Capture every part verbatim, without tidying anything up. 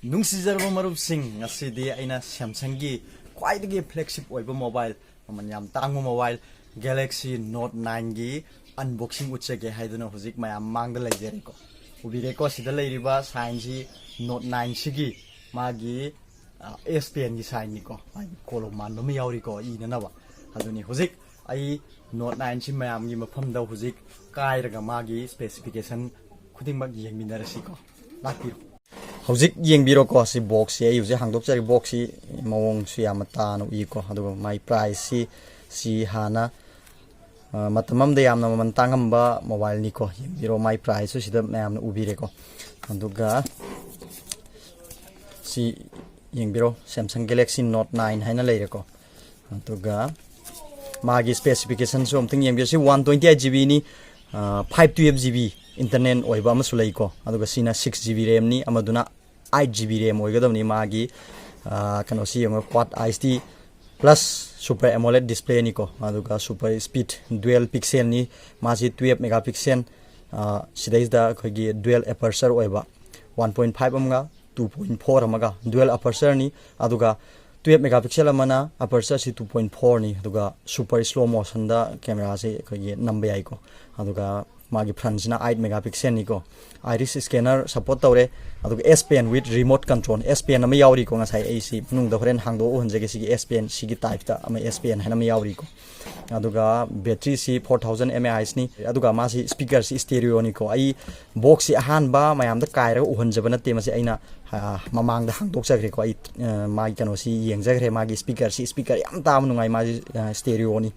ꯅꯨꯡꯁꯤꯖꯔꯕ ꯃꯔꯨꯞꯁꯤꯡ, ꯉꯁꯤꯗꯤ ꯑꯩꯅ Samsungꯒꯤ ꯈ꯭ꯋꯥꯏꯗꯒꯤ flagship ꯑꯣꯏꯕ mobile, ꯃꯃꯜ ꯌꯥꯝ ꯇꯥꯡꯕ mobile Galaxy Note nineꯒꯤ unboxing ꯎꯠꯆꯒꯦ ꯍꯥꯏꯗꯨꯅ ꯍꯧꯖꯤꯛ ꯃꯌꯥꯝ ꯃꯥꯡꯗ ꯂꯩꯖꯔꯦꯀꯣ꯫ ꯎꯕꯤꯔꯦꯀꯣ, ꯁꯤꯗ ꯂꯩꯔꯤꯕ signꯁꯤ Note nineꯁꯤꯒꯤ ꯃꯥꯒꯤ, ꯑ, S Penꯒꯤ signꯅꯤꯀꯣ, ꯃꯥꯒꯤ ꯀꯣꯂꯣꯝ ꯃꯥꯟꯕ ꯑꯃ ꯌꯥꯎꯔꯤꯀꯣ, ꯏꯅꯅꯕ꯫ ꯑꯗꯨꯅꯤ ꯍꯧꯖꯤꯛ ꯑꯩ Note nineꯁꯤ ꯃꯌꯥꯝꯒꯤ ꯃꯐꯝꯗ ꯍꯧꯖꯤꯛ ꯀꯥꯏꯔꯒ ꯃꯥꯒꯤ specification ꯈꯨꯗꯤꯡꯃꯛ ꯌꯦꯡꯃꯤꯟꯅꯔꯁꯤꯀꯣ꯫ ꯂꯥꯛꯄꯤꯔꯣ꯫ ꯍꯧꯖꯤꯛ ꯌꯦꯡꯕꯤꯔꯣꯀꯣ, ꯁꯤ boxꯁꯤ ꯑꯩ ꯍꯧꯖꯤꯛ ꯍꯥꯡꯗꯣꯛꯆꯔꯤ꯫ Boxꯁꯤ ꯃꯑꯣꯡꯁꯨ ꯌꯥꯝꯅ ꯇꯥꯅ ꯎꯏꯀꯣ, ꯑꯗꯨꯒ ꯃꯥꯏ priceꯁꯤ, ꯁꯤ ꯍꯥꯟꯅ, ꯑ, ꯃꯇꯝ ꯑꯃꯗ ꯌꯥꯝꯅ ꯃꯃꯜ ꯇꯥꯡꯉꯝꯕ mobileꯅꯤꯀꯣ꯫ ꯌꯦꯡꯕꯤꯔꯣ, ꯃꯥꯏ priceꯁꯨ ꯁꯤꯗ ꯃꯌꯥꯝꯅ ꯎꯕꯤꯔꯦꯀꯣ꯫ ꯑꯗꯨꯒ ꯁꯤ ꯌꯦꯡꯕꯤꯔꯣ, Samsung Galaxy Note nine ꯍꯥꯏꯅ ꯂꯩꯔꯦꯀꯣ꯫ ꯑꯗꯨꯒ ꯃꯥꯒꯤ specificationꯁꯨ ꯑꯝꯇꯪ ꯌꯦꯡꯕꯤꯔꯣ꯫ ꯁꯤ one twenty eight GBꯅꯤ, ꯑ, five twelve GB internal ꯑꯣꯏꯕ ꯑꯃꯁꯨ ꯂꯩꯀꯣ꯫ ꯑꯗꯨꯒ ꯁꯤꯅ six GB RAMꯅꯤ, ꯑꯃꯗꯨꯅ eight GB RAM ꯑꯣꯏꯒꯗꯕꯅꯤ꯫ ꯃꯥꯒꯤ, ꯑ, ꯀꯩꯅꯣꯁꯤ ꯌꯦꯡꯉꯣ, Quad I H D plus Super AMOLED displayꯅꯤꯀꯣ꯫ ꯑꯗꯨꯒ super speed dual pixelꯅꯤ, ꯃꯥꯁꯤ twelve megapixel, ꯑ, ꯁꯤꯗꯩꯁꯤꯗ ꯑꯩꯈꯣꯏꯒꯤ dual aperture ꯑꯣꯏꯕ, one point five ꯑꯃꯒ two point four ꯑꯃꯒ dual apertureꯅꯤ꯫ ꯑꯗꯨꯒ twelve megapixel ꯑꯃꯅ, apertureꯁꯤ two point fourꯅꯤ꯫ ꯑꯗꯨꯒ super slow motionꯗ cameraꯁꯤ ꯑꯩꯈꯣꯏꯒꯤ ꯅꯝꯕ ꯌꯥꯏꯀꯣ꯫ ꯑꯗꯨꯒ ꯃꯥꯒꯤ frontꯁꯤꯅ eight megapixelꯅꯤꯀꯣ꯫ Iris scanner support ꯇꯧꯔꯦ꯫ ꯑꯗꯨꯒ S Pen with remote control, S Pen ꯑꯃ ꯌꯥꯎꯔꯤꯀꯣ꯫ ꯉꯁꯥꯏ ꯑꯩꯁꯤ ꯃꯅꯨꯡꯗ ꯍꯣꯔꯦꯟ ꯍꯥꯡꯗꯣꯛꯑ ꯎꯍꯟꯖꯒꯦ꯫ ꯁꯤꯒꯤ S Pen, ꯁꯤꯒꯤ typeꯇ ꯑꯃ S Pen ꯍꯥꯏꯅ ꯑꯃ ꯌꯥꯎꯔꯤꯀꯣ꯫ ꯑꯗꯨꯒ batteryꯁꯤ four thousand mAhꯅꯤ꯫ ꯑꯗꯨꯒ ꯃꯥꯁꯤ speakerꯁꯤ stereoꯅꯤꯀꯣ꯫ ꯑꯩ boxꯁꯤ ꯑꯍꯥꯟꯕ ꯃꯌꯥꯝꯗ ꯀꯥꯏꯔꯒ ꯎꯍꯟꯖꯕ ꯅꯠꯇꯦ, ꯃꯁꯤ ꯑꯩꯅ, ꯑ, ꯃꯃꯥꯡꯗ ꯍꯥꯡꯗꯣꯛꯆꯈ꯭ꯔꯦꯀꯣ꯫ ꯑꯩ, ꯑ, ꯃꯥꯒꯤ ꯀꯩꯅꯣꯁꯤ ꯌꯦꯡꯖꯈ꯭ꯔꯦ꯫ ꯃꯥꯒꯤ speakerꯁꯤ, speaker ꯌꯥꯝ ꯇꯥꯕ ꯅꯨꯡꯉꯥꯏ, ꯃꯥꯁꯤ, ꯑ, stereoꯅꯤ꯫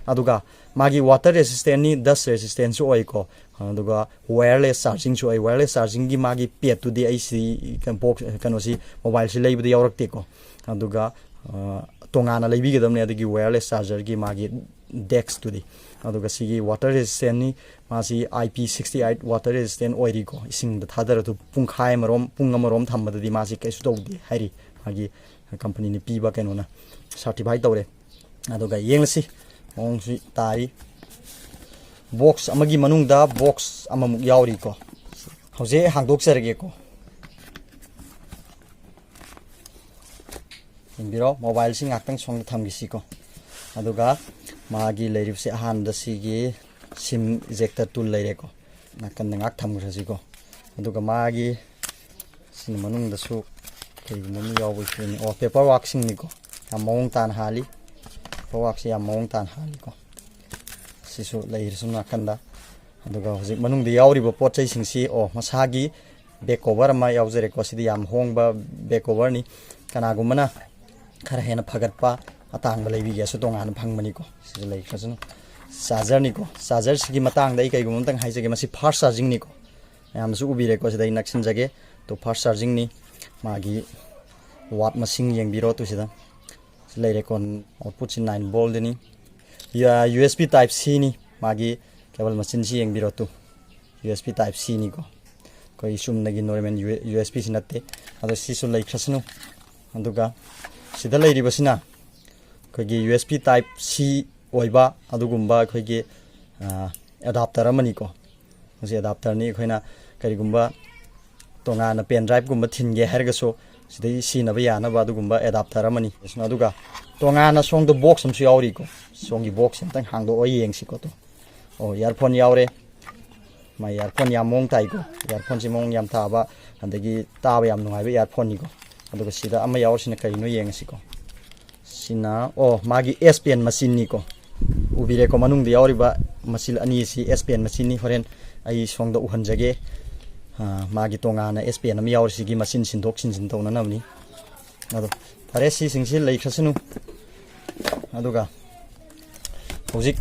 ꯑꯗꯨꯒ ꯃꯥꯒꯤ water resistantꯅꯤ, dust resistantꯁꯨ ꯑꯣꯏꯀꯣ꯫ ꯑꯗꯨꯒ wireless chargingꯁꯨ ꯑꯣꯏ꯫ Wireless chargingꯒꯤ ꯃꯥꯒꯤ padꯇꯨꯗꯤ ꯑꯩ ꯁꯤ box, ꯀꯩꯅꯣꯁꯤ, mobileꯁꯤ ꯂꯩꯕꯗ ꯌꯥꯎꯔꯛꯇꯦꯀꯣ꯫ ꯑꯗꯨꯒ, ꯑ, ꯇꯣꯉꯥꯟꯅ ꯂꯩꯕꯤꯒꯗꯕꯅꯦ ꯑꯗꯨꯒꯤ wireless chargerꯒꯤ ꯃꯥꯒꯤ deckꯇꯨꯗꯤ꯫ ꯑꯗꯨꯒ ꯁꯤꯒꯤ water resistantꯅꯤ, ꯃꯥꯁꯤ I P sixty eight water resistant ꯑꯣꯏꯔꯤꯀꯣ꯫ ꯏꯁꯤꯡꯗ ꯊꯥꯗꯔꯁꯨ ꯄꯨꯡꯈꯥꯏ ꯑꯃꯔꯣꯝ, ꯄꯨꯡ ꯑꯃꯔꯣꯝ ꯊꯝꯕꯗꯗꯤ ꯃꯥꯁꯤ ꯀꯩꯁꯨ ꯇꯧꯗꯦ ꯍꯥꯏꯔꯤ, ꯃꯥꯒꯤ companyꯅ ꯄꯤꯕ ꯀꯩꯅꯣꯅ certify ꯇꯧꯔꯦ꯫ ꯑꯗꯨꯒ ꯌꯦꯡꯂꯁꯤ, ꯃꯑꯣꯡꯁꯤ ꯇꯥꯔꯤ꯫ Box ꯑꯃꯒꯤ ꯃꯅꯨꯡꯗ box ꯑꯃꯃꯨꯛ ꯌꯥꯎꯔꯤꯀꯣ꯫ ꯍꯧꯖꯤꯛ ꯍꯥꯡꯗꯣꯛꯆꯔꯒꯦꯀꯣ꯫ ꯌꯦꯡꯕꯤꯔꯣ, ꯃꯣꯕꯥꯏꯜꯁꯤ ꯉꯥꯛꯇꯪ ꯁꯣꯝꯗ ꯊꯝꯈꯤꯁꯤꯀꯣ꯫ ꯑꯗꯨꯒ ꯃꯥꯒꯤ ꯂꯩꯔꯤꯕꯁꯤ ꯑꯍꯥꯟꯕꯗ ꯁꯤꯒꯤ ꯁꯤꯝ ꯏꯖꯦꯛꯇꯔ ꯇꯨꯜ ꯂꯩꯔꯦꯀꯣ, ꯅꯥꯀꯟꯗ ꯉꯥꯛ ꯊꯝꯈ꯭ꯔꯁꯤꯀꯣ꯫ ꯑꯗꯨꯒ ꯃꯥꯒꯤ ꯁꯤꯅ ꯃꯅꯨꯡꯗꯁꯨ ꯀꯩꯒꯨꯝꯕ ꯑꯃ ꯌꯥꯎꯕꯒꯤ ꯐꯤꯕꯝꯅꯤ꯫ ꯑꯣ, ꯄꯦꯄꯔ ꯋꯥꯛꯁꯤꯡꯅꯤꯀꯣ, ꯌꯥꯝ ꯃꯑꯣꯡ ꯇꯥꯅ ꯍꯥꯜꯂꯤ꯫ ꯄꯦꯄꯔ ꯋꯥꯛꯁꯤ ꯌꯥꯝ ꯃꯑꯣꯡ ꯇꯥꯅ ꯍꯥꯜꯂꯤꯀꯣ꯫ ꯁꯤꯁꯨ ꯂꯩꯔꯦ ꯁꯨꯝ ꯅꯥꯀꯟꯗ꯫ ꯑꯗꯨꯒ ꯍꯧꯖꯤꯛ ꯃꯅꯨꯡꯗ ꯌꯥꯎꯔꯤꯕ ꯄꯣꯠ ꯆꯩꯁꯤꯡꯁꯤ, ꯑꯣ, ꯃꯁꯥꯒꯤ ꯕꯦꯛ ꯀꯣꯕꯔ ꯑꯃ ꯌꯥꯎꯖꯔꯦꯀꯣ꯫ ꯁꯤꯗꯤ ꯌꯥꯝ ꯍꯣꯡꯕ ꯕꯦꯛ ꯀꯣꯕꯔꯅꯤ꯫ ꯀꯅꯥꯒꯨꯝꯕꯅ ꯈꯔ ꯍꯦꯟꯅ ꯐꯒꯠꯄ ꯑꯇꯥꯡꯕ ꯂꯩꯕꯤꯒꯦꯁꯨ ꯇꯣꯉꯥꯟꯅ ꯐꯪꯕꯅꯤꯀꯣ꯫ ꯁꯤꯁꯨ ꯂꯩꯈ꯭ꯔꯁꯅꯨ꯫ ꯆꯥꯔꯖꯔꯅꯤꯀꯣ, ꯆꯥꯔꯖꯔꯁꯤꯒꯤ ꯃꯇꯥꯡꯗ ꯑꯩ ꯀꯩꯒꯨꯝꯕ ꯑꯝꯇꯪ ꯍꯥꯏꯖꯒꯦ꯫ ꯃꯁꯤ ꯐꯥꯁ ꯆꯥꯔꯖꯤꯡꯅꯤꯀꯣ꯫ ꯃꯌꯥꯝꯅꯁꯨ ꯎꯕꯤꯔꯦꯀꯣ, ꯁꯤꯗ ꯑꯩ ꯅꯛꯁꯤꯟꯖꯒꯦ꯫ ꯇꯨ, ꯐꯥꯁ ꯆꯥꯔꯖꯤꯡꯅꯤ꯫ ꯃꯥꯒꯤ ꯋꯥꯠ ꯃꯁꯤꯡ ꯌꯦꯡꯕꯤꯔꯣ꯫ ꯇꯨ, ꯁꯤꯗ ꯁꯤ ꯂꯩꯔꯦꯀꯣ꯫ ꯑꯥꯎꯠꯄꯨꯠꯁꯤ ꯅꯥꯏꯟ ꯚꯣꯜꯗꯅꯤ꯫ ꯌꯨ ꯑꯦꯁ ꯕꯤ ꯇꯥꯏꯞ ꯁꯤꯅꯤ꯫ ꯃꯥꯒꯤ ꯀꯦꯕꯜ ꯃꯆꯤꯟꯁꯤ ꯌꯦꯡꯕꯤꯔꯣ꯫ Two, U S B type ꯁꯤꯅꯤꯀꯣ꯫ ꯑꯩꯈꯣꯏ ꯆꯨꯝꯅꯒꯤ ꯅꯣꯔꯃꯦꯜ ꯌꯨ ꯑꯦꯁ ꯕꯤꯁꯤ ꯅꯠꯇꯦ꯫ ꯑꯗꯣ ꯁꯤꯁꯨ ꯂꯩꯈ꯭ꯔꯁꯅꯨ꯫ ꯑꯗꯨꯒ ꯁꯤꯗ ꯂꯩꯔꯤꯕꯁꯤꯅ ꯑꯩꯈꯣꯏꯒꯤ U S B type C ꯑꯣꯏꯕ ꯑꯗꯨꯒꯨꯝꯕ ꯑꯩꯈꯣꯏꯒꯤ ꯑꯦꯗꯥꯞꯇꯔ ꯑꯃꯅꯤꯀꯣ꯫ ꯃꯁꯤ ꯑꯦꯗꯥꯞꯇꯔꯅꯤ꯫ ꯑꯩꯈꯣꯏꯅ ꯀꯔꯤꯒꯨꯝꯕ ꯇꯣꯉꯥꯟꯅ ꯄꯦꯟ ꯗ꯭ꯔꯥꯏꯚꯀꯨꯝꯕ ꯊꯤꯟꯒꯦ ꯍꯥꯏꯔꯒꯁꯨ ꯁꯤꯗꯩ ꯁꯤꯖꯤꯟꯅꯕ ꯌꯥꯅꯕ ꯑꯗꯨꯒꯨꯝꯕ ꯑꯦꯗꯥꯞꯇꯔ ꯑꯃꯅꯤ꯫ ꯑꯗꯨꯒ ꯇꯣꯉꯥꯟꯅ ꯁꯣꯝꯗ ꯕꯣꯛꯁ ꯑꯃꯁꯨ ꯌꯥꯎꯔꯤꯀꯣ꯫ ꯁꯣꯝꯒꯤ ꯕꯣꯛꯁ ꯑꯝꯇꯪ ꯍꯥꯡꯗꯣꯛꯑ ꯌꯦꯡꯁꯤꯀꯣ꯫ ꯇꯣ, ꯑꯣ, ꯏꯌꯥꯔꯐꯣꯟ ꯌꯥꯎꯔꯦ꯫ ꯃꯥ ꯏꯌꯥꯔꯐꯣꯟ ꯌꯥꯝ ꯃꯑꯣꯡ ꯇꯥꯏꯀꯣ꯫ ꯏꯌꯥꯔꯐꯣꯟꯁꯤ ꯃꯑꯣꯡ ꯌꯥꯝ ꯇꯥꯕ, ꯑꯗꯒꯤ ꯇꯥꯕ ꯌꯥꯝ ꯅꯨꯡꯉꯥꯏꯕ ꯏꯌꯥꯔꯐꯣꯟꯅꯤꯀꯣ꯫ ꯑꯗꯨꯒ ꯁꯤꯗ ꯑꯃ ꯌꯥꯎꯔꯤꯁꯤꯅ ꯀꯔꯤꯅꯣ ꯌꯦꯡꯉꯁꯤꯀꯣ꯫ ꯁꯤꯅ, ꯑꯣ, ꯃꯥꯒꯤ ꯑꯦꯁ ꯄꯦꯟ ꯃꯆꯤꯟꯅꯤꯀꯣ꯫ ꯎꯕꯤꯔꯦꯀꯣ, ꯃꯅꯨꯡꯗ ꯌꯥꯎꯔꯤꯕ ꯃꯆꯤꯜ ꯑꯅꯤ ꯑꯁꯤ ꯑꯦꯁ ꯄꯦꯟ ꯃꯆꯤꯟꯅꯤ꯫ ꯍꯣꯔꯦꯟ ꯑꯩ ꯁꯣꯝꯗ ꯎꯍꯟꯖꯒꯦ꯫ ꯑꯥ, ꯃꯥꯒꯤ ꯇꯣꯉꯥꯟꯅ ꯑꯦꯁ ꯄꯦꯟ ꯑꯃ ꯌꯥꯎꯔꯤꯁꯤꯒꯤ ꯃꯆꯤꯟ ꯁꯤꯟꯗꯣꯛ ꯁꯤꯟꯖꯤꯟ ꯇꯧꯅꯅꯕꯅꯤ꯫ ꯑꯗꯣ ꯐꯔꯦ, ꯁꯤꯁꯤꯡꯁꯤ ꯂꯩꯈ꯭ꯔꯁꯅꯨ꯫ ꯑꯗꯨꯒ ꯍꯧꯖꯤꯛ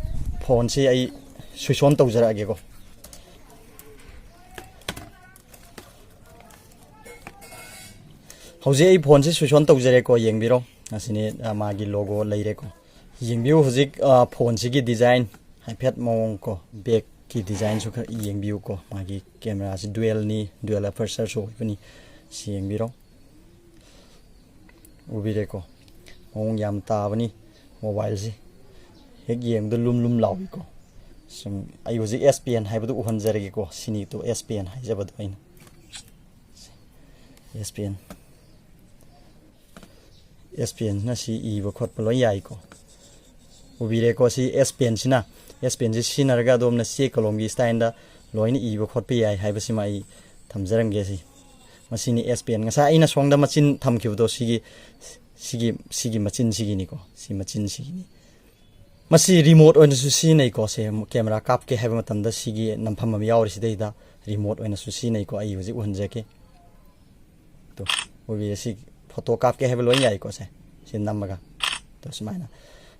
ꯐꯣꯟꯁꯤ ꯑꯩ ꯁ꯭ꯋꯤꯆ ꯑꯣꯟ ꯇꯧꯖꯔꯛꯑꯒꯦꯀꯣ꯫ ꯍꯧꯖꯤꯛ ꯑꯩ ꯐꯣꯟꯁꯤ ꯁ꯭ꯋꯤꯆ ꯑꯣꯟ ꯇꯧꯖꯔꯦꯀꯣ, ꯌꯦꯡꯕꯤꯔꯣ꯫ ꯑꯁꯤꯅꯤ, ꯑ, ꯃꯥꯒꯤ ꯂꯣꯒꯣ ꯂꯩꯔꯦꯀꯣ꯫ ꯌꯦꯡꯕꯤꯌꯨ ꯍꯧꯖꯤꯛ, ꯑ, ꯐꯣꯟꯁꯤꯒꯤ ꯗꯤꯖꯥꯏꯟ ꯍꯥꯏꯐꯦꯠ ꯃꯑꯣꯡ ꯀꯣ, ꯕꯦꯛꯀꯤ ꯗꯤꯖꯥꯏꯟꯁꯨ ꯈꯔ ꯌꯦꯡꯕꯤꯌꯨꯀꯣ꯫ ꯃꯥꯒꯤ ꯀꯦꯃꯦꯔꯥꯁꯤ ꯗꯨꯋꯦꯜꯅꯤ, ꯗꯨꯋꯦꯜ ꯑꯄꯔꯆꯔꯁꯨ ꯑꯣꯏꯕꯅꯤ꯫ ꯁꯤ ꯌꯦꯡꯕꯤꯔꯣ꯫ ꯎꯕꯤꯔꯦꯀꯣ, ꯃꯑꯣꯡ ꯌꯥꯝ ꯇꯥꯕꯅꯤ ꯃꯣꯕꯥꯏꯜꯁꯤ꯫ ꯍꯦꯛ ꯌꯦꯡꯕꯗ ꯂꯨꯝ ꯂꯨꯝ ꯂꯥꯎꯏꯀꯣ꯫ ꯁꯨꯝ ꯑꯩ ꯍꯧꯖꯤꯛ ꯑꯦꯁ ꯄꯦꯟ ꯍꯥꯏꯕꯗꯨ ꯎꯍꯟꯖꯔꯒꯦꯀꯣ꯫ ꯁꯤꯅꯤ ꯇꯨ ꯑꯦꯁ ꯄꯦꯟ ꯍꯥꯏꯖꯕꯗꯣ ꯑꯩꯅ꯫ ꯑꯦꯁ ꯄꯦꯟ꯫ ꯑꯦꯁ ꯄꯦꯟꯁꯤꯅ ꯁꯤ ꯏꯕ ꯈꯣꯠꯄ ꯂꯣꯏ ꯌꯥꯏꯀꯣ꯫ ꯎꯕꯤꯔꯦꯀꯣ, ꯁꯤ ꯑꯦꯁ ꯄꯦꯟꯁꯤꯅ, ꯑꯦꯁ ꯄꯦꯟꯁꯤ ꯁꯤꯖꯤꯟꯅꯔꯒ ꯑꯗꯣꯝꯅ ꯆꯦ ꯀꯣꯂꯣꯝꯒꯤ ꯁ꯭ꯇꯥꯏꯜꯗ ꯂꯣꯏꯅ ꯏꯕ ꯈꯣꯠꯄ ꯌꯥꯏ ꯍꯥꯏꯕꯁꯤꯃ ꯑꯩ ꯊꯝꯖꯔꯝꯒꯦ꯫ ꯁꯤ ꯃꯁꯤꯅꯤ ꯑꯦꯁ ꯄꯦꯟ꯫ ꯉꯁꯥꯏ ꯑꯩꯅ ꯁꯣꯝꯗ ꯃꯆꯤꯟ ꯊꯝꯈꯤꯕꯗꯣ ꯁꯤꯒꯤ, ꯁꯤꯒꯤ, ꯁꯤꯒꯤ ꯃꯆꯤꯟꯁꯤꯒꯤꯅꯤꯀꯣ, ꯁꯤ ꯃꯆꯤꯟꯁꯤꯒꯤꯅꯤ꯫ ꯃꯁꯤ ꯔꯤꯃꯣꯠ ꯑꯣꯏꯅꯁꯨ ꯁꯤꯖꯤꯟꯅꯩꯀꯣ꯫ ꯁꯦ ꯀꯦꯃꯦꯔꯥ ꯀꯥꯞꯀꯦ ꯍꯥꯏꯕ ꯃꯇꯝꯗ ꯁꯤꯒꯤ ꯅꯝꯐꯝ ꯑꯃ ꯌꯥꯎꯔꯤ, ꯁꯤꯗꯩꯗ ꯔꯤꯃꯣꯠ ꯑꯣꯏꯅꯁꯨ ꯁꯤꯖꯤꯟꯅꯩꯀꯣ꯫ ꯑꯩ ꯍꯧꯖꯤꯛ ꯎꯍꯟꯖꯒꯦ꯫ ꯇꯣ, ꯎꯕꯤꯔꯦ, ꯁꯤ ꯐꯣꯇꯣ ꯀꯥꯞꯀꯦ ꯍꯥꯏꯕ ꯂꯣꯏ ꯌꯥꯏꯀꯣ꯫ ꯁꯦ ꯁꯤ ꯅꯝꯃꯒ, ꯇꯣ, ꯁꯨꯃꯥꯏꯅ꯫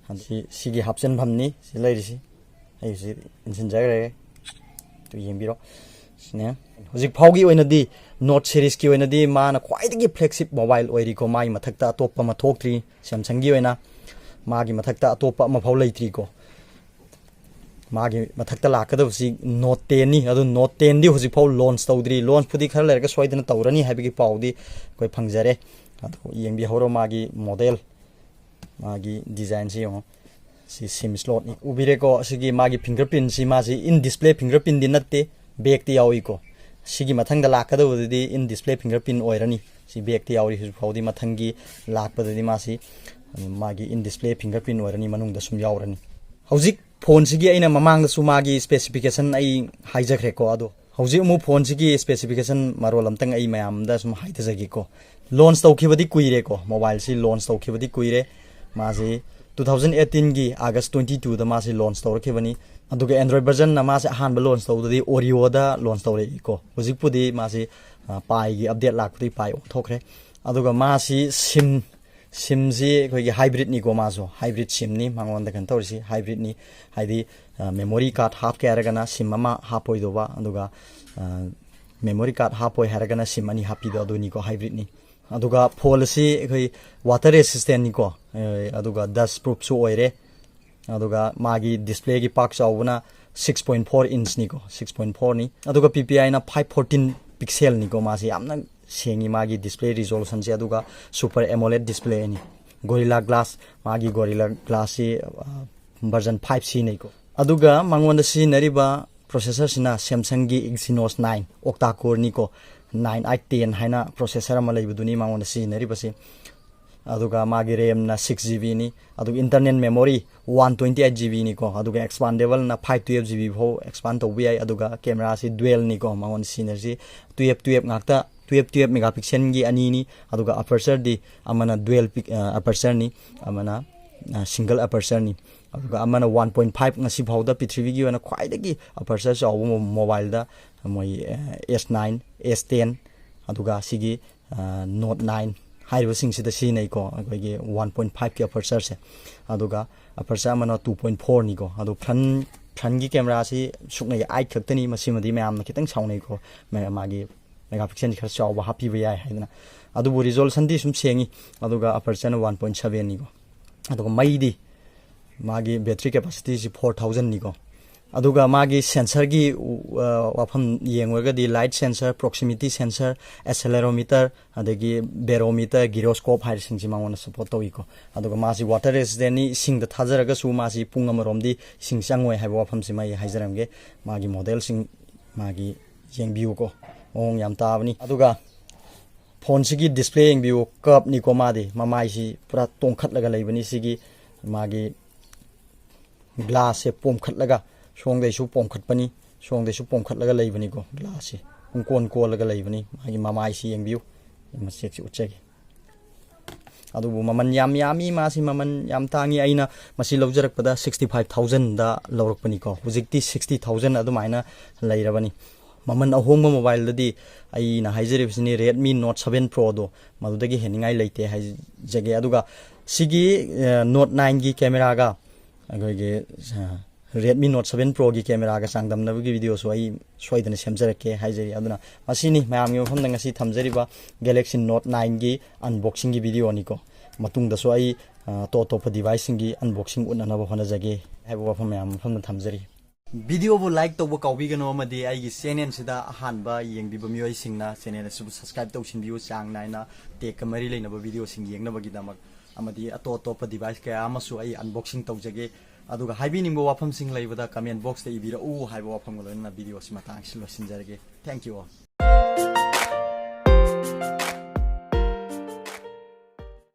ꯑꯗ ꯁꯤ, ꯁꯤꯒꯤ ꯍꯥꯞꯆꯤꯟꯐꯝꯅꯤ ꯁꯤ ꯂꯩꯔꯤꯁꯤ꯫ ꯑꯩ ꯍꯧꯖꯤꯛ ꯏꯟꯁꯤꯟꯖꯈ꯭ꯔꯒꯦ꯫ ꯇꯨ ꯌꯦꯡꯕꯤꯔꯣ꯫ ꯁꯤꯅꯦ꯫ ꯍꯧꯖꯤꯛ ꯐꯥꯎꯒꯤ ꯑꯣꯏꯅꯗꯤ ꯅꯣꯠ ꯁꯦꯔꯤꯁꯀꯤ ꯑꯣꯏꯅꯗꯤ ꯃꯥꯅ ꯈ꯭ꯋꯥꯏꯗꯒꯤ ꯐ꯭ꯂꯦꯒꯁꯤꯞ ꯃꯣꯕꯥꯏꯜ ꯑꯣꯏꯔꯤꯀꯣ꯫ ꯃꯥꯒꯤ ꯃꯊꯛꯇ ꯑꯇꯣꯞꯄ ꯑꯃ ꯊꯣꯛꯇ꯭ꯔꯤ꯫ ꯁꯦꯝꯁꯪꯒꯤ ꯑꯣꯏꯅ ꯃꯥꯒꯤ ꯃꯊꯛꯇ ꯑꯇꯣꯞꯄ ꯑꯃꯐꯥꯎ ꯂꯩꯇ꯭ꯔꯤꯀꯣ꯫ ꯃꯥꯒꯤ ꯃꯊꯛꯇ ꯂꯥꯛꯀꯗꯕꯁꯤ ꯅꯣꯠ ꯇꯦꯟꯅꯤ꯫ ꯑꯗꯨ ꯅꯣꯠ ꯇꯦꯟꯗꯤ ꯍꯧꯖꯤꯛꯐꯥꯎ ꯂꯣꯟꯁ ꯇꯧꯗ꯭ꯔꯤ꯫ ꯂꯣꯟꯁꯄꯨꯗꯤ ꯈꯔ ꯂꯩꯔꯒ ꯁꯣꯏꯗꯅ ꯇꯧꯔꯅꯤ ꯍꯥꯏꯕꯒꯤ ꯄꯥꯎꯗꯤ ꯑꯩꯈꯣꯏ ꯐꯪꯖꯔꯦ꯫ ꯑꯗꯨ ꯌꯦꯡꯕꯤꯍꯧꯔꯣ ꯃꯥꯒꯤ ꯃꯣꯗꯦꯜ꯫ ꯃꯥꯒꯤ ꯗꯤꯖꯥꯏꯟꯁꯤ ꯌꯦꯡꯉꯣ꯫ ꯁꯤ ꯁꯤꯝ ꯁ꯭ꯂꯣꯠꯅꯤ꯫ ꯎꯕꯤꯔꯦꯀꯣ? ꯑꯁꯤꯒꯤ ꯃꯥꯒꯤ ꯐꯤꯡꯒꯔ ꯄ꯭ꯔꯤꯟꯁꯤ, ꯃꯥꯁꯤ ꯏꯟ ꯗꯤꯁꯄ꯭ꯂꯦ ꯐꯤꯡꯒꯔ ꯄ꯭ꯔꯤꯟꯗꯤ ꯅꯠꯇꯦ, ꯕꯦꯛꯇꯤ ꯌꯥꯎꯏꯀꯣ꯫ ꯁꯤꯒꯤ ꯃꯊꯪꯗ ꯂꯥꯛꯀꯗꯕꯗꯨꯗꯤ ꯏꯟ ꯗꯤꯁꯄ꯭ꯂꯦ ꯐꯤꯡꯒꯔ ꯄ꯭ꯔꯤꯟ ꯑꯣꯏꯔꯅꯤ꯫ ꯁꯤ ꯕꯦꯛꯇꯤ ꯌꯥꯎꯔꯤ ꯍꯧꯖꯤꯛ ꯐꯥꯎꯗꯤ꯫ ꯃꯊꯪꯒꯤ ꯂꯥꯛꯄꯗꯗꯤ ꯃꯥꯁꯤ, ꯎꯝ, ꯃꯥꯒꯤ ꯏꯟ ꯗꯤꯁꯄ꯭ꯂꯦ ꯐꯤꯡꯒꯔ ꯄ꯭ꯔꯤꯟ ꯑꯣꯏꯔꯅꯤ, ꯃꯅꯨꯡꯗ ꯁꯨꯝ ꯌꯥꯎꯔꯅꯤ꯫ ꯍꯧꯖꯤꯛ ꯐꯣꯟꯁꯤꯒꯤ ꯑꯩꯅ ꯃꯃꯥꯡꯗꯁꯨ ꯃꯥꯒꯤ ꯁ꯭ꯄꯦꯁꯤꯐꯤꯀꯦꯁꯟ ꯑꯩ ꯍꯥꯏꯖꯈ꯭ꯔꯦꯀꯣ꯫ ꯑꯗꯣ ꯍꯧꯖꯤꯛ ꯑꯃꯨꯛ ꯐꯣꯟꯁꯤꯒꯤ ꯁ꯭ꯄꯦꯁꯤꯐꯤꯀꯦꯁꯟ ꯃꯔꯣꯜ ꯑꯝꯇꯪ ꯑꯩ ꯃꯌꯥꯝꯗ ꯁꯨꯝ ꯍꯥꯏꯖꯒꯦꯀꯣ꯫ ꯂꯣꯟꯁ ꯇꯧꯈꯤꯕꯗꯤ ꯀꯨꯏꯔꯦꯀꯣ, ꯃꯣꯕꯥꯏꯜꯁꯤ ꯂꯣꯟꯁ ꯇꯧꯈꯤꯕꯗꯤ ꯀꯨꯏꯔꯦ꯫ ꯃꯥꯁꯤ ꯇꯨ ꯊꯥꯎꯖꯟ ꯑꯩꯠꯇꯤꯟꯒꯤ ꯑꯥꯒꯁ ꯇ꯭ꯋꯦꯟꯇꯤ ꯇꯨꯗ ꯃꯥꯁꯤ ꯂꯣꯟꯁ ꯇꯧꯔꯛꯈꯤꯕꯅꯤ꯫ ꯑꯗꯨꯒ ꯑꯦꯟꯗ꯭ꯔꯣꯏꯗ ꯚꯔꯖꯟꯅ ꯃꯥꯁꯦ ꯑꯍꯥꯟꯕ ꯂꯣꯟꯁ ꯇꯧꯕꯗꯗꯤ ꯑꯣꯔꯤꯑꯣꯗ ꯂꯣꯟꯁ ꯇꯧꯔꯛꯏꯀꯣ꯫ ꯍꯧꯖꯤꯛꯄꯨꯗꯤ ꯃꯥꯁꯤ, ꯑ, ꯄꯥꯏꯒꯤ ꯑꯞꯗꯦꯠ ꯂꯥꯛꯄꯗꯒꯤ ꯄꯥꯏ ꯑꯣꯟꯊꯣꯛꯈ꯭ꯔꯦ꯫ ꯑꯗꯨꯒ ꯃꯥꯁꯤ ꯁꯤꯝ, ꯁꯤꯝꯁꯤ ꯑꯩꯈꯣꯏꯒꯤ ꯍꯥꯏꯕ꯭ꯔꯤꯠꯅꯤꯀꯣ꯫ ꯃꯥꯁꯨ ꯍꯥꯏꯕ꯭ꯔꯤꯠ ꯁꯤꯝꯅꯤ꯫ ꯃꯉꯣꯟꯗ ꯀꯩꯅꯣ ꯇꯧꯔꯤꯁꯤ ꯍꯥꯏꯕ꯭ꯔꯤꯠꯅꯤ꯫ ꯍꯥꯏꯗꯤ, ꯑ, ꯃꯦꯃꯣꯔꯤ ꯀꯥꯔꯠ ꯍꯥꯞꯀꯦ ꯍꯥꯏꯔꯒꯅ ꯁꯤꯝ ꯑꯃ ꯍꯥꯞꯄꯣꯏꯗꯧꯕ, ꯑꯗꯨꯒ, ꯑ, ꯃꯦꯃꯣꯔꯤ ꯀꯥꯔꯠ ꯍꯥꯞꯄꯣꯏ ꯍꯥꯏꯔꯒꯅ ꯁꯤꯝ ꯑꯅꯤ ꯍꯥꯞꯄꯤꯗꯣ, ꯑꯗꯨꯅꯤꯀꯣ ꯍꯥꯏꯕ꯭ꯔꯤꯠꯅꯤ꯫ ꯑꯗꯨꯒ ꯐꯣꯟ ꯑꯁꯤ ꯑꯩꯈꯣꯏ ꯋꯥꯇꯔ ꯔꯦꯁꯤꯁꯇꯦꯟꯅꯤꯀꯣ, ꯑꯦ, ꯑꯗꯨꯒ ꯗꯁ ꯄ꯭ꯔꯨꯐꯁꯨ ꯑꯣꯏꯔꯦ꯫ ꯑꯗꯨꯒ ꯃꯥꯒꯤ ꯗꯤꯁꯄ꯭ꯂꯦꯒꯤ ꯄꯥꯛ ꯆꯥꯎꯕꯅ ꯁꯤꯛꯁ ꯄꯣꯏꯟ ꯐꯣꯔ ꯏꯟꯆꯅꯤꯀꯣ, ꯁꯤꯛꯁ ꯄꯣꯏꯟ ꯐꯣꯔꯅꯤ꯫ ꯑꯗꯨꯒ ꯄꯤ ꯄꯤ ꯑꯥꯏꯅ ꯐꯥꯏꯚ ꯐꯣꯔꯇꯤꯟ ꯄꯤꯛꯁꯦꯜꯅꯤꯀꯣ꯫ ꯃꯥꯁꯤ ꯌꯥꯝꯅ ꯁꯦꯡꯉꯤ ꯃꯥꯒꯤ ꯗꯤꯁꯄ꯭ꯂꯦ ꯔꯤꯖꯣꯂꯨꯁꯟꯁꯦ꯫ ꯑꯗꯨꯒ ꯁꯨꯄꯔ ꯑꯦꯃꯣꯂꯦꯗ ꯗꯤꯁꯄ꯭ꯂꯦꯅꯤ꯫ ꯒꯣꯔꯤꯂꯥ ꯒ꯭ꯂꯥꯁ, ꯃꯥꯒꯤ ꯒꯣꯔꯤꯂꯥ ꯒ꯭ꯂꯥꯁꯁꯤ, ꯑ, ꯚꯔꯖꯟ ꯐꯥꯏꯚ ꯁꯤꯖꯤꯟꯅꯩꯀꯣ꯫ ꯑꯗꯨꯒ ꯃꯉꯣꯟꯗ ꯁꯤꯖꯤꯟꯅꯔꯤꯕ ꯄ꯭ꯔꯣꯁꯦꯁꯔꯁꯤꯅ ꯁꯦꯝꯁꯪꯒꯤ Exynos nine octa core ꯅꯤꯀꯣ, nine eight ten ꯍꯥꯏꯅ ꯄ꯭ꯔꯣꯁꯦꯁꯔ ꯑꯃ ꯂꯩꯕꯗꯨꯅꯤ ꯃꯉꯣꯟꯗ ꯁꯤꯖꯤꯟꯅꯔꯤꯕꯁꯦ꯫ ꯑꯗꯨꯒ ꯃꯥꯒꯤ ꯔꯦꯝꯅ ꯁꯤꯛꯁ ꯖꯤ ꯕꯤꯅꯤ, ꯑꯗꯨꯒ internal memory one twenty eight G ꯕꯤꯅꯤꯀꯣ, ꯑꯗꯨꯒ ꯑꯦꯛꯁꯄꯥꯟꯗꯦꯕꯜꯅ ꯐꯥꯏꯚ ꯇꯨꯌꯦꯜꯞ ꯖꯤ ꯕꯤ ꯐꯥꯎ ꯑꯦꯛꯁꯄꯥꯟ ꯇꯧꯕ ꯌꯥꯏ꯫ ꯑꯗꯨꯒ ꯀꯦꯃꯦꯔꯥꯁꯤ ꯗꯨꯋꯦꯜꯅꯤꯀꯣ, ꯃꯉꯣꯟꯗ ꯁꯤꯖꯤꯟꯅꯔꯤꯁꯤ ꯇꯨꯌꯦꯜꯞ ꯇꯨꯌꯦꯜꯞ ꯉꯥꯛꯇ, ꯇꯨꯌꯦꯜꯞ ꯇꯨꯌꯦꯜꯞ ꯃꯦꯒꯥ ꯄꯤꯛꯁꯦꯜꯒꯤ ꯑꯅꯤꯅꯤ꯫ ꯑꯗꯨꯒ ꯑꯄꯔꯆꯔꯗꯤ ꯑꯃꯅ ꯗꯨꯋꯦꯜ ꯄꯤꯛ ꯑꯄꯔꯆꯔꯅꯤ, ꯑꯃꯅ ꯁꯤꯡꯒꯜ ꯑꯄꯔꯆꯔꯅꯤ꯫ ꯑꯗꯨꯒ ꯑꯃꯅ ꯋꯥꯟ ꯄꯣꯏꯟ ꯐꯥꯏꯚ, ꯉꯁꯤ ꯐꯥꯎꯗ ꯄ꯭ꯔꯤꯊꯤꯕꯤꯒꯤ ꯑꯣꯏꯅ ꯈ꯭ꯋꯥꯏꯗꯒꯤ ꯑꯄꯔꯆꯔ ꯆꯥꯎꯕ ꯃꯣꯕꯥꯏꯜꯗ ꯃꯣꯏ ꯑꯦꯁ ꯅꯥꯏꯟ, ꯑꯦꯁ ꯇꯦꯟ, ꯑꯗꯨꯒ ꯁꯤꯒꯤ ꯅꯣꯠ ꯅꯥꯏꯟ ꯍꯥꯏꯔꯤꯕꯁꯤꯡꯁꯤꯗ ꯁꯤꯖꯤꯟꯅꯩꯀꯣ, ꯑꯩꯈꯣꯏꯒꯤ ꯋꯥꯟ ꯄꯣꯏꯟ ꯐꯥꯏꯚꯀꯤ ꯑꯄꯔꯆꯔꯁꯦ꯫ ꯑꯗꯨꯒ ꯑꯄꯔꯆꯔ ꯑꯃꯅ ꯇꯨ ꯄꯣꯏꯟ ꯐꯣꯔꯅꯤꯀꯣ꯫ ꯑꯗꯣ ꯐ꯭ꯔꯟ ꯐ꯭ꯔꯟꯒꯤ ꯀꯦꯃꯦꯔꯥꯁꯤ ꯁꯨꯞꯅꯒꯤ ꯑꯥꯏꯠ ꯈꯛꯇꯅꯤ꯫ ꯃꯁꯤꯃꯗꯤ ꯃꯌꯥꯝꯅ ꯈꯤꯇꯪ ꯁꯥꯎꯅꯩꯀꯣ, ꯃ- ꯃꯥꯒꯤ ꯃꯦꯒꯥ ꯄꯤꯛꯁꯦꯜꯁꯤ ꯈꯔ ꯆꯥꯎꯕ ꯍꯥꯞꯄꯤꯕ ꯌꯥꯏ ꯍꯥꯏꯗꯅ꯫ ꯑꯗꯨꯕꯨ ꯔꯤꯖꯣꯂꯨꯁꯟꯗꯤ ꯁꯨꯝ ꯁꯦꯡꯉꯤ꯫ ꯑꯗꯨꯒ ꯑꯄꯔꯆꯔꯅ ꯋꯥꯟ ꯄꯣꯏꯟ ꯁꯕꯦꯟꯅꯤꯀꯣ꯫ ꯑꯗꯨꯒ ꯃꯩꯗꯤ ꯃꯥꯒꯤ ꯕꯦꯇ꯭ꯔꯤ ꯀꯦꯄꯥꯁꯤꯇꯤꯁꯤ ꯐꯣꯔ ꯊꯥꯎꯖꯟꯅꯤꯀꯣ꯫ ꯑꯗꯨꯒ ꯃꯥꯒꯤ ꯁꯦꯟꯁꯔꯒꯤ ꯋꯥꯐꯝ ꯌꯦꯡꯉꯨꯔꯒꯗꯤ ꯂꯥꯏꯠ ꯁꯦꯟꯁꯔ, ꯄ꯭ꯔꯣꯛꯁꯤꯃꯤꯇꯤ ꯁꯦꯟꯁꯔ, ꯑꯦꯁꯦꯂꯦꯔꯣꯃꯤꯇꯔ, ꯑꯗꯒꯤ ꯕꯦꯔꯣꯃꯤꯇꯔ, ꯒꯤꯔꯣꯁꯀꯣꯞ ꯍꯥꯏꯔꯤꯁꯤꯡꯁꯤ ꯃꯉꯣꯟꯗ ꯁꯄꯣꯔꯠ ꯇꯧꯏꯀꯣ꯫ ꯑꯗꯨꯒ ꯃꯥꯁꯤ ꯋꯥꯇꯔ ꯔꯦꯁꯤꯁꯇꯦꯟꯅꯤ, ꯏꯁꯤꯡꯗ ꯊꯥꯖꯔꯒꯁꯨ ꯃꯥꯁꯤ ꯄꯨꯡ ꯑꯃꯔꯣꯝꯗꯤ ꯏꯁꯤꯡ ꯆꯪꯉꯣꯏ ꯍꯥꯏꯕ ꯋꯥꯐꯝꯁꯤꯃ ꯑꯩ ꯍꯥꯏꯖꯔꯝꯒꯦ꯫ ꯃꯥꯒꯤ ꯃꯣꯗꯦꯜꯁꯤꯡ ꯃꯥꯒꯤ ꯌꯦꯡꯕꯤꯌꯨꯀꯣ, ꯃꯑꯣꯡ ꯌꯥꯝ ꯇꯥꯕꯅꯤ꯫ ꯑꯗꯨꯒ ꯐꯣꯟꯁꯤꯒꯤ ꯗꯤꯁꯄ꯭ꯂꯦ ꯌꯦꯡꯕꯤꯌꯨ, ꯀꯔꯞꯅꯤꯀꯣ, ꯃꯥꯗꯤ ꯃꯃꯥꯏꯁꯤ ꯄꯨꯔꯥ ꯇꯣꯡꯈꯠꯂꯒ ꯂꯩꯕꯅꯤ꯫ ꯁꯤꯒꯤ ꯃꯥꯒꯤ ꯒ꯭ꯂꯥꯁꯁꯦ ꯄꯣꯝꯈꯠꯂꯒ ꯁꯣꯝꯗꯩꯁꯨ ꯄꯣꯝꯈꯠꯄꯅꯤ, ꯁꯣꯝꯗꯩꯁꯨ ꯄꯣꯝꯈꯠꯂꯒ ꯂꯩꯕꯅꯤꯀꯣ꯫ ꯒ꯭ꯂꯥꯁꯁꯤ ꯄꯨꯡꯀꯣꯟ ꯀꯣꯜꯂꯒ ꯂꯩꯕꯅꯤ꯫ ꯃꯥꯒꯤ ꯃꯃꯥꯏꯁꯤ ꯌꯦꯡꯕꯤꯌꯨ, ꯃꯆꯦꯠꯁꯤ ꯎꯠꯆꯒꯦ꯫ ꯑꯗꯨꯕꯨ ꯃꯃꯜ ꯌꯥꯝ ꯌꯥꯝꯃꯤ, ꯃꯥꯁꯤ ꯃꯃꯜ ꯌꯥꯝ ꯇꯥꯡꯉꯤ꯫ ꯑꯩꯅ ꯃꯁꯤ ꯂꯧꯖꯔꯛꯄꯗ ꯁꯤꯛꯁꯇꯤ ꯐꯥꯏꯚ ꯊꯥꯎꯖꯟꯗ ꯂꯧꯔꯛꯄꯅꯤꯀꯣ꯫ ꯍꯧꯖꯤꯛꯇꯤ ꯁꯤꯛꯁꯇꯤ ꯊꯥꯎꯖꯟ ꯑꯗꯨꯃꯥꯏꯅ ꯂꯩꯔꯕꯅꯤ꯫ ꯃꯃꯜ ꯑꯍꯣꯡꯕ ꯃꯣꯕꯥꯏꯜꯗꯗꯤ ꯑꯩꯅ ꯍꯥꯏꯖꯔꯤꯕꯁꯤꯅꯤ, ꯔꯦꯗꯃꯤ ꯅꯣꯠ ꯁꯕꯦꯟ ꯄ꯭ꯔꯣꯗꯣ, ꯃꯗꯨꯗꯒꯤ ꯍꯦꯟꯅꯤꯡꯉꯥꯏ ꯂꯩꯇꯦ ꯍꯥꯏꯖꯒꯦ꯫ ꯑꯗꯨꯒ ꯁꯤꯒꯤ ꯅꯣꯠ ꯅꯥꯏꯟꯒꯤ ꯀꯦꯃꯦꯔꯥꯒ ꯑꯩꯈꯣꯏꯒꯤ ꯔꯦꯗꯃꯤ ꯅꯣꯠ ꯁꯕꯦꯟ ꯄ꯭ꯔꯣꯒꯤ ꯀꯦꯃꯦꯔꯥꯒ ꯆꯥꯡꯗꯝꯅꯕꯒꯤ ꯚꯤꯗꯤꯑꯣꯁꯨ ꯑꯩ ꯁꯣꯏꯗꯅ ꯁꯦꯝꯖꯔꯛꯀꯦ ꯍꯥꯏꯖꯔꯤ꯫ ꯑꯗꯨꯅ ꯃꯁꯤꯅꯤ ꯃꯌꯥꯝꯒꯤ ꯃꯐꯝꯗ ꯉꯁꯤ ꯊꯝꯖꯔꯤꯕ ꯒꯦꯂꯦꯛꯁꯤ ꯅꯣꯠ ꯅꯥꯏꯟꯒꯤ ꯑꯟꯕꯣꯛꯁꯤꯡꯒꯤ ꯚꯤꯗꯤꯑꯣꯅꯤꯀꯣ꯫ ꯃꯇꯨꯡꯗꯁꯨ ꯑꯩ ꯑꯇꯣꯞ ꯑꯇꯣꯞꯄ ꯗꯤꯚꯥꯏꯁꯁꯤꯡꯒꯤ ꯑꯟꯕꯣꯛꯁꯤꯡ ꯎꯠꯅꯅꯕ ꯍꯣꯠꯅꯖꯒꯦ ꯍꯥꯏꯕ ꯋꯥꯐꯝ ꯃꯌꯥꯝ ꯃꯐꯝꯗ ꯊꯝꯖꯔꯤ꯫ ꯚꯤꯗꯤꯑꯣꯕꯨ ꯂꯥꯏꯛ ꯇꯧꯕ ꯀꯥꯎꯕꯤꯒꯅꯨ, ꯑꯃꯗꯤ ꯑꯩꯒꯤ ꯆꯦꯅꯦꯜꯁꯤꯗ ꯑꯍꯥꯟꯕ ꯌꯦꯡꯕꯤꯕ ꯃꯤꯑꯣꯏꯁꯤꯡꯅ ꯆꯦꯅꯦꯜ ꯑꯁꯤꯕꯨ ꯁꯕꯁꯀ꯭ꯔꯥꯏꯕ ꯇꯧꯁꯤꯟꯕꯤꯌꯨ꯫ ꯆꯥꯡ ꯅꯥꯏꯅ ꯇꯦꯛꯀ ꯃꯔꯤ ꯂꯩꯅꯕ ꯚꯤꯗꯤꯑꯣꯁꯤꯡ ꯌꯦꯡꯅꯕꯒꯤꯗꯃꯛ, ꯑꯃꯗꯤ ꯑꯇꯣꯞ ꯑꯇꯣꯞꯄ ꯗꯤꯚꯥꯏꯁ ꯀꯌꯥ ꯑꯃꯁꯨ ꯑꯩ ꯑꯟꯕꯣꯛꯁꯤꯡ ꯇꯧꯖꯒꯦ꯫ ꯑꯗꯨꯒ ꯍꯥꯏꯕꯤꯅꯤꯡꯕ ꯋꯥꯐꯝꯁꯤꯡ ꯂꯩꯕꯗ ꯀꯃꯦꯟ ꯕꯣꯛꯁꯇ ꯏꯕꯤꯔꯛꯎ ꯍꯥꯏꯕ ꯋꯥꯐꯝꯒ ꯂꯣꯏꯅꯅ ꯚꯤꯗꯤꯑꯣ ꯑꯁꯤ ꯃꯇꯥꯡ ꯑꯁꯤ ꯂꯣꯏꯁꯤꯟꯖꯔꯒꯦ꯫ Thank you all.